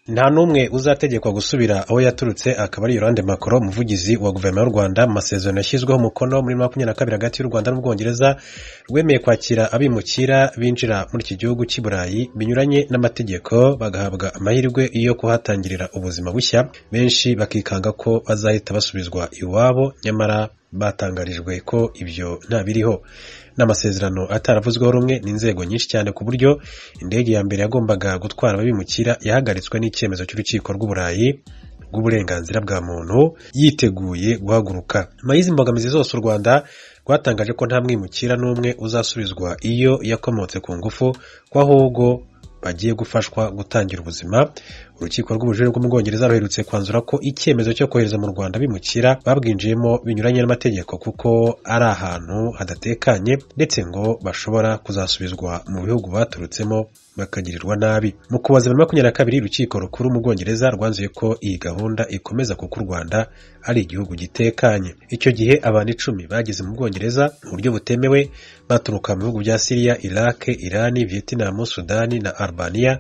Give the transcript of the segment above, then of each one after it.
Nta n'umwe uzategekwa gusubira aho yaturutse, akaba ari Yolande Makolo, umuvugizi wa guverinoma y'u Rwanda. Mu masezerano yashyizweho umukono muri 22 hagati y'u Rwanda n'Ubwongereza, rwemeye kwakira abimukira binjira muri iki gihugu cy'i Burayi binyuranye n'amategeko, bagahabwa amahirwe yo kuhatangirira ubuzima bushya. Benshi bakikanga ko bazahita basubizwa iwabo, nyamara batangarijwe ko ibyo ntabiriho. N'amasezerano ataravuzweho rumwe n'inzego nyinshi cyane, ku buryo indege ya mbere yagombaga gutwara abimukira yahagaritswe n'icyemezo cy'urukiko rw'Uburayi rw'uburenganzira bwa muntu yiteguye guhaguruka. Nyuma y'izi mbogamizi zose, u Rwanda rwatangaje ko nta mwimukira n'umwe uzasubizwa iyo yakomotse ku ngufu, ko ahubwo bagiye gufashwa gutangira ubuzima. Urukiko rw'ubujurire bwo mu Bwongereza ruherutse kwanzura ko icyemezo cyo kohereza mu Rwanda bimukira babwinjiyemo binyuranye n'amategeko, kuko ari ahantu hadatekanye, ndetse ngo bashobora kuzasubizwa mu bihugu baturutsemo bakagirirwa nabi. Mu Kuboza 2022, urukiko rukuru mu Bwongereza rwanzuye ko iyi gahunda ikomeza kuko u Rwanda ari igihugu gitekanye. Icyo gihe abantu 10 bageze mu Bwongereza mu buryo butemewe baturuka mu bihugu bya Syria, Iraq, Iran, Vietnam, Sudani na Albania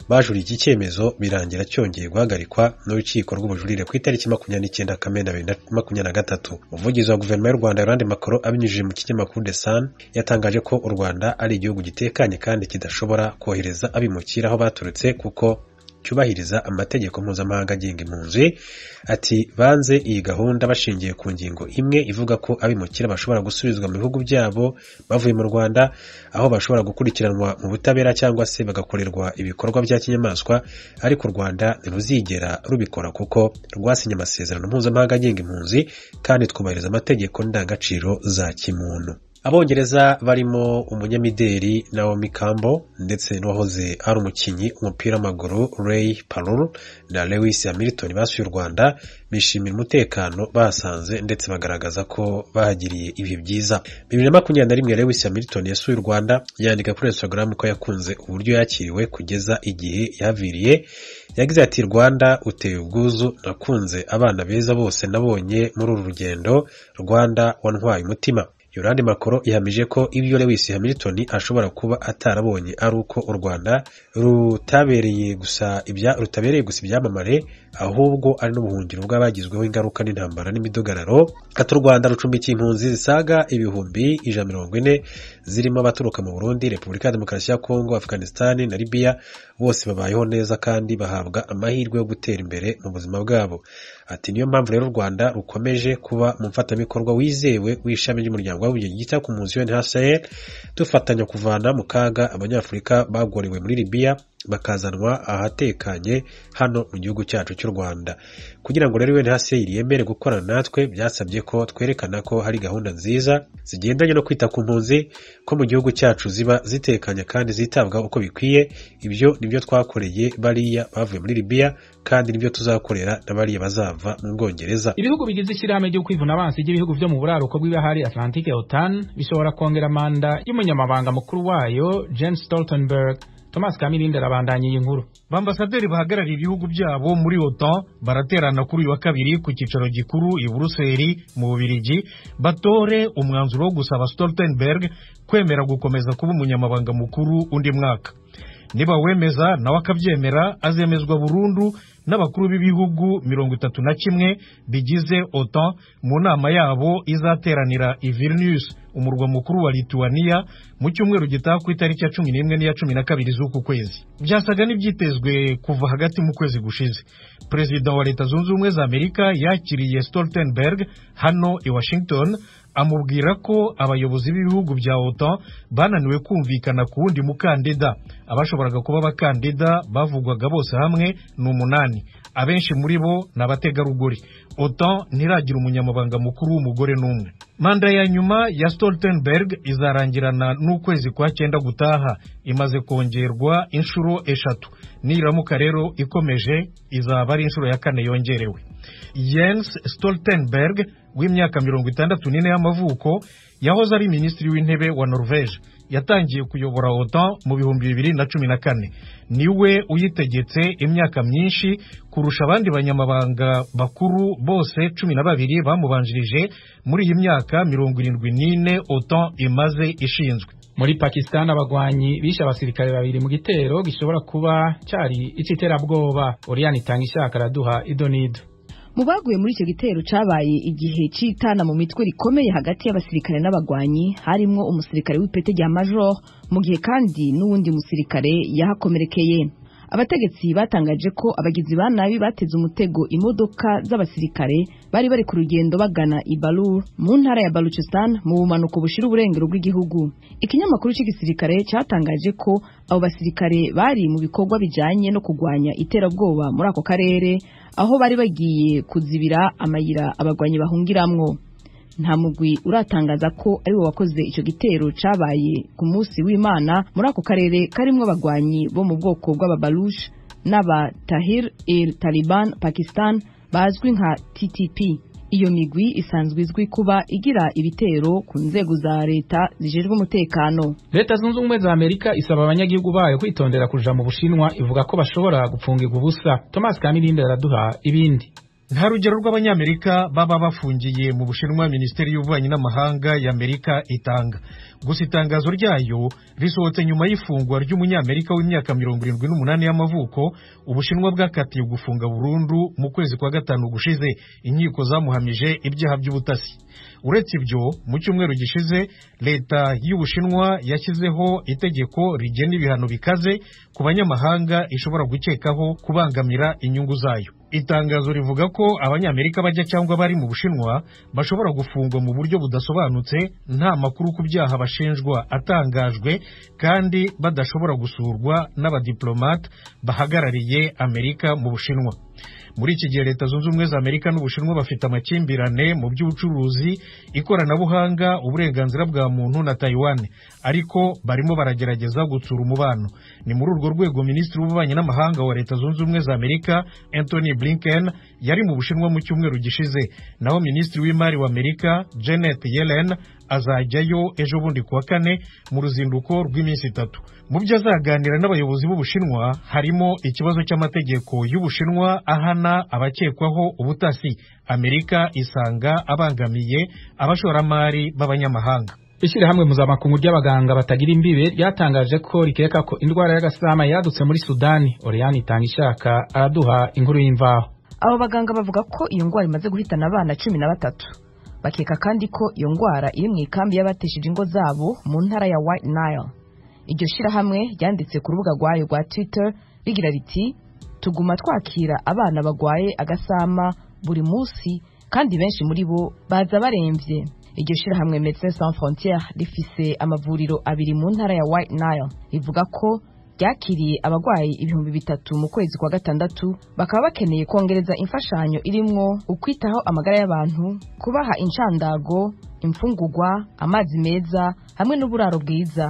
bajuriye iki cyemezo, birangira cyongeye guhagarikwa n'urukiko rw'ubujurire ku itariki 29 Kamena 2023. Umuvugizi wa guverinoma y'u Rwanda Yolande Makolo, abinyujije mu kinyamakuru The Sun, yatangaje ko u Rwanda ari igihugu gitekanye kandi kidashobora kohereza abimukira aho baturutse, kuko cyubahiriza amategeko mpuzamahanga agenga impunzi. Ati banze iyi gahunda bashingiye ku ngingo imwe ivuga ko abimukira bashobora gusubizwa mu bihugu byabo bavuye mu Rwanda, aho bashobora gukurikiranwa mu butabera cyangwa se bagakorerwa ibikorwa bya kinyamaswa, ariko u Rwanda ntiruzigera rubikora kuko rwasinye amasezerano mpuzamahanga agenga impunzi kandi twubahiriza amategeko n'indangagaciro za kimuntu. Abongereza barimo umunyamideli Naomi Campbell ndetse n'uwahoze ari umukinnyi w'umupira w'amaguru Ray Parlour na Lewis Hamilton basuye u Rwanda, bishimira umutekano bahasanze ndetse bagaragaza ko bahagiriye ibihe byiza. 2021 Lewis Hamilton yasuye u Rwanda, yandika kuri Instagram ko yakunze uburyo yakiriwe kugeza igihe yahaviriye. Yagize ati Rwanda uteye ubwuzu, nakunze abana beza bose nabonye muri uru rugendo, Rwanda wantwaye umutima. Yolande Makolo yahamije ko ibyo Lewis Hamilton ashobora kuba atarabonye ari uko u Rwanda rutabereye gusa ibyamamare, ahubwo ari n'ubuhungiro bw'abagizweho ingaruka n'intambara n'imidugararo. Ati u Rwanda rucumbikiye impunzi zisaga 140,000 zirimo abaturuka mu Burundi, Repubulika ya Demokarasi ya Kongo, Afghanistan na Libya. Bose babayeho neza kandi bahabwa amahirwe yo gutera imbere mu buzima bwabo. Ati niyo mpamvu rero u Rwanda rukomeje kuba mu mfatanyabikorwa wizewe w'ishami ry'umuryango w'abibumbye ryita ku mpunzi UNHCR, dufatanya kuvana mu kaga abanyafurika bagorewe muri Libya bakazanwa ahatekanye hano mu gihugu cyacu cy'u Rwanda. Kugira ngo rero UNHCR yemere gukorana natwe, byasabye ko twerekana ko hari gahunda nziza zigendanye no kwita ku mpunzi, ko mu gihugu cyacu ziba zitekanye kandi zitabwaho uko bikwiye. Ibyo nibyo twakoreye bariya bavuye muri Libya, kandi nibyo tuzakorera na bariya bazava mu Bwongereza. Ibihugu bigize ishyirahamwe ryo kwivuna abansi ry'ibihugu byo mu buraruko bw'ibahari Atlantique OTAN bishobora kongera manda y'umunyamabanga mukuru wayo Jens Stoltenberg. Thomas Kamirindi arabandanya iyi nkuru. Bambasaderi bahagarariye ibihugu byabo muri OTAN baraterana kuri uyu wa kabiri ku cyicaro gikuru i Buruseli mu Bubiligi, batore umwanzuro wo gusaba Stoltenberg kwemera gukomeza kuba umunyamabanga mukuru undi mwaka. Niba wemeza nawe akabyemera, azemezwa burundu n'abakuru b'ibihugu 31 bigize OTAN mu nama yabo izateranira i Vilnius, umurwa mukuru wa Lithuania, mu cyumweru gitaha ku itariki ya 11 n'iya 12 z'uku kwezi. Byasaga n'ibyitezwe kuva hagati mu kwezi gushize. Perezida wa Leta Zunze Ubumwe za Amerika yakiriye Stoltenberg hano i Washington, amubwira ko abayobozi b'ibihugu bya OTAN bananiwe kumvikana ku wundi mukandida. Abashoboraga kuba abakandida bavugwaga bose hamwe ni 8, abenshi muri bo ni abategarugori. OTAN ntiragira umunyamabanga mukuru w'umugore n'umwe. Manda ya nyuma ya Stoltenberg izarangirana n'ukwezi kwa 9 gutaha, imaze kongerwa inshuro 3. Niramuka rero ikomeje izaba ari inshuro ya 4 yongerewe. Jens Stoltenberg w'imyaka 64 y'amavuko yahoze ari minisitiri w'intebe wa Norvège, yatangiye kuyobora OTAN mu 2014. Niwe uyitegetse imyaka myinshi kurusha abandi banyamabanga bakuru bose 12 bamubanjirije muri iyi myaka 74 OTAN imaze ishinzwe. Muri Pakistan abagwanyi bishe abasirikare babiri mu gitero gishobora kuba cari iciterabwoba. Oriane Itangishaka araduha idonido. Mu baguye muri icyo gitero cabaye igihe c'itana mu mitwe rikomeye hagati y'abasirikare n'abagwanyi harimwo umusirikare w'ipete rya major, mu gihe kandi n'uwundi musirikare yahakomerekeye. Abategetsi batangaje ko abagizi ba nabi bateze umutego imodoka z'abasirikare bari bari ku rugendo bagana i Balur mu ntara ya Baluchistan mu bumanuko bushira uburengero bw'igihugu. Ikinyamakuru cy'igisirikare cyatangaje ko abo basirikare bari mu bikorwa bijanye no kugwanya iterabwoba muri ako karere, aho bari bagiye kuzibira amayira abagwanyi bahungiramwo. Nta mugwi uratangaza ko ari wo wakoze ico gitero cabaye ku munsi w'Imana muri ako karere karimwo abagwanyi bo mu bwoko bw'ababalush n'aba Tahrir el Taliban Pakistan bazwi nka TTP. Iyo migwi isanzwe izwi kuba igira ibitero ku nzego za leta zijejwe umutekano. Leta Zunze Ubumwe za Amerika isaba abanyagihugu bayo kwitondera kuja mu Bushinwa, ivuga ko bashobora gupfungirwa ubusa. Thomas Kamilindi araduha ibindi. Nta rugero rw'abanyamerika baba bafungiye mu Bushinwa Minisiteri y'Ububanyi n'Amahanga y'Amerika itanga. Gusa itangazo ryayo risohotse nyuma y'ifungwa ry'umunyamerika w'imyaka 78 y'amavuko Ubushinwa bwakatiye gufunga burundu mu kwezi kwa gatanu gushize, inkiko zamuhamije ibyaha by'ubutasi. Uretse ibyo, mu cyumweru gishize leta y'Ubushinwa yashyizeho itegeko rigena ibihano bikaze ku banyamahanga ishobora gukekaho kubangamira inyungu zayo. Itangazo rivuga ko abanyamerika bajya cyangwa bari mu Bushinwa bashobora gufungwa mu buryo budasobanutse, nta makuru ku byaha bashinjwa atangajwe, kandi badashobora gusurwa n'abadiplomate bahagarariye Amerika mu Bushinwa. Muri iki gihe Leta Zunze Ubumwe za Amerika n'Ubushinwa bafite amakimbirane mu by'ubucuruzi, ikoranabuhanga, uburenganzira bwa muntu na Taiwan, ariko barimo baragerageza gutsura umubano. Ni muri urwo rwego Minisitiri w'Ububanyi n'Amahanga wa Leta Zunze Ubumwe za Amerika Anthony Blinken yari mu Bushinwa mu cyumweru gishize, naho Minisitiri w'Imari wa Amerika Janet Yellen azajyayo ejo bundi kuwa kane mu ruzinduko rw'iminsi 3. Mu byo azaganira n'abayobozi b'Ubushinwa harimo ikibazo cy'amategeko y'Ubushinwa ahana abakekwaho ubutasi Amerika isanga abangamiye abashoramari b'abanyamahanga. Ishyirahamwe mpuzamakungu ry'abaganga batagira imbibe ryatangaje ko rikeka ko indwara y'agasama yadutse muri Sudani. Oriane Itangishaka araduha inkuru y'imvaho. Abo baganga bavuga ko iyo ndwara imaze guhitana abana 13. Bakeka kandi ko iyo ndwara iri mu ikambi y'abateshije ingo zabo mu ntara ya White Nile. Iryo shirahamwe ryanditse ku rubuga rwayo rwa Twitter rigira riti: tuguma twakira abana bagwaye agasama buri munsi kandi benshi muri bo baza baremvye. Iryo shirahamwe Médecins Sans Frontières rifise amavuriro 2 mu ntara ya White Nile. Rivuga ko ryakiriye abagwayi 3000 mu kwezi kwa gatandatu, bakaba bakeneye kongereza imfashanyo irimwo ukwitaho amagara y'abantu, kubaha incandago, imfungurwa, amazi meza hamwe n'uburaro bwiza.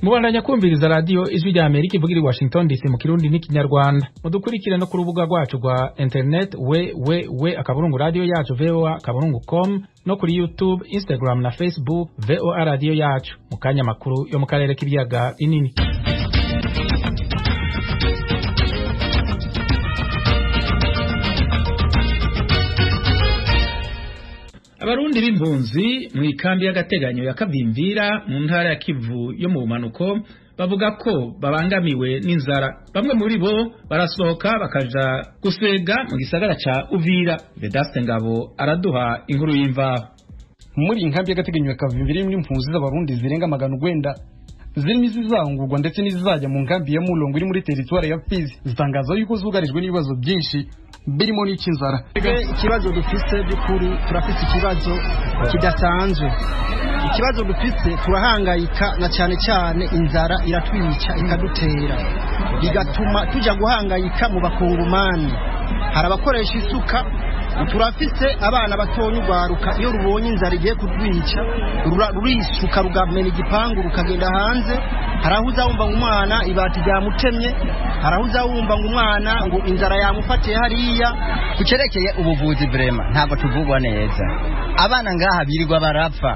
Mubandanya kumviriza radio Ijwi rya Amerika ivugira i Washington DC mu Kirundi n'ikinyarwanda. Mudukurikire no ku rubuga rwacu rwa internet www.radio yacu voa.com, no kuri YouTube, Instagram na Facebook VOA radio yacu. Mu kanya makuru yo mu karere k'ibiyaga binini. Abarundi b'impunzi mu ikambi y'agateganyo ya Kavimvira mu ntara ya Kivu yo mu bumanuko bavuga ko babangamiwe n'inzara. Bamwe muri bo barasohoka bakaja gusega mu gisagara ca Uvira. Vedaste Ngabo araduha inkuru y'imvaho. Muri inkambi y'agateganyo ya Kavimvira impunzi z'abarundi zirenga 900 zirimo izizangurwa ndetse n'izizajya mu nkambi ya Mulongo iri muri teritwari ya Fizi, zitangaza yuko zugarijwe n'ibibazo byinshi birimo n'icy'inzara. Ikibazo dufise by'ukuri, turafise ikibazo kidasanzwe. Ikibazo dufise, turahangayika na cyane cyane inzara iratwica ikadutera, bigatuma tujya guhangayika mu bakongomani. Hari abakoresha isuka, turafise abana batonya urwaruka, iyo rubonye inzara igiye kurwica rurisuka rugamena igipangu rukagenda hanze. Hari aho uzawumva ngo umwana ibati ryamutemye, hari aho uzawumva ngo umwana ngo inzara yamufatiye hariya. Kucerekeye ubuvuzi vrema ntabwo tuvugwa neza, abana ngaha birirwa barapfa.